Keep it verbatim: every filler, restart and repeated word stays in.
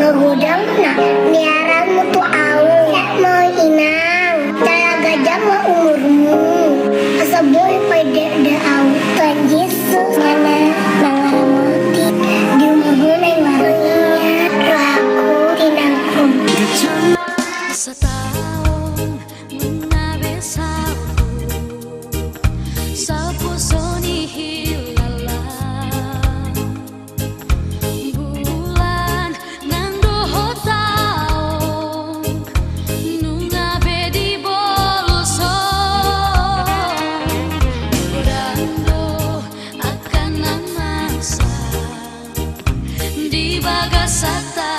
Godang na niaranmu tu ahu, ma inang, jala ganjang ma umurmu. Asa boi paidekdek ahu, Tuhan Jesus ma na mangaramoti di umurmu na i marngia, rohaku tinangku. Sataon nunga be salpu, salpu so nihilala. Bulan nang dohot taon nunga be dibolus on. Godang do angka na masa di bagasan ta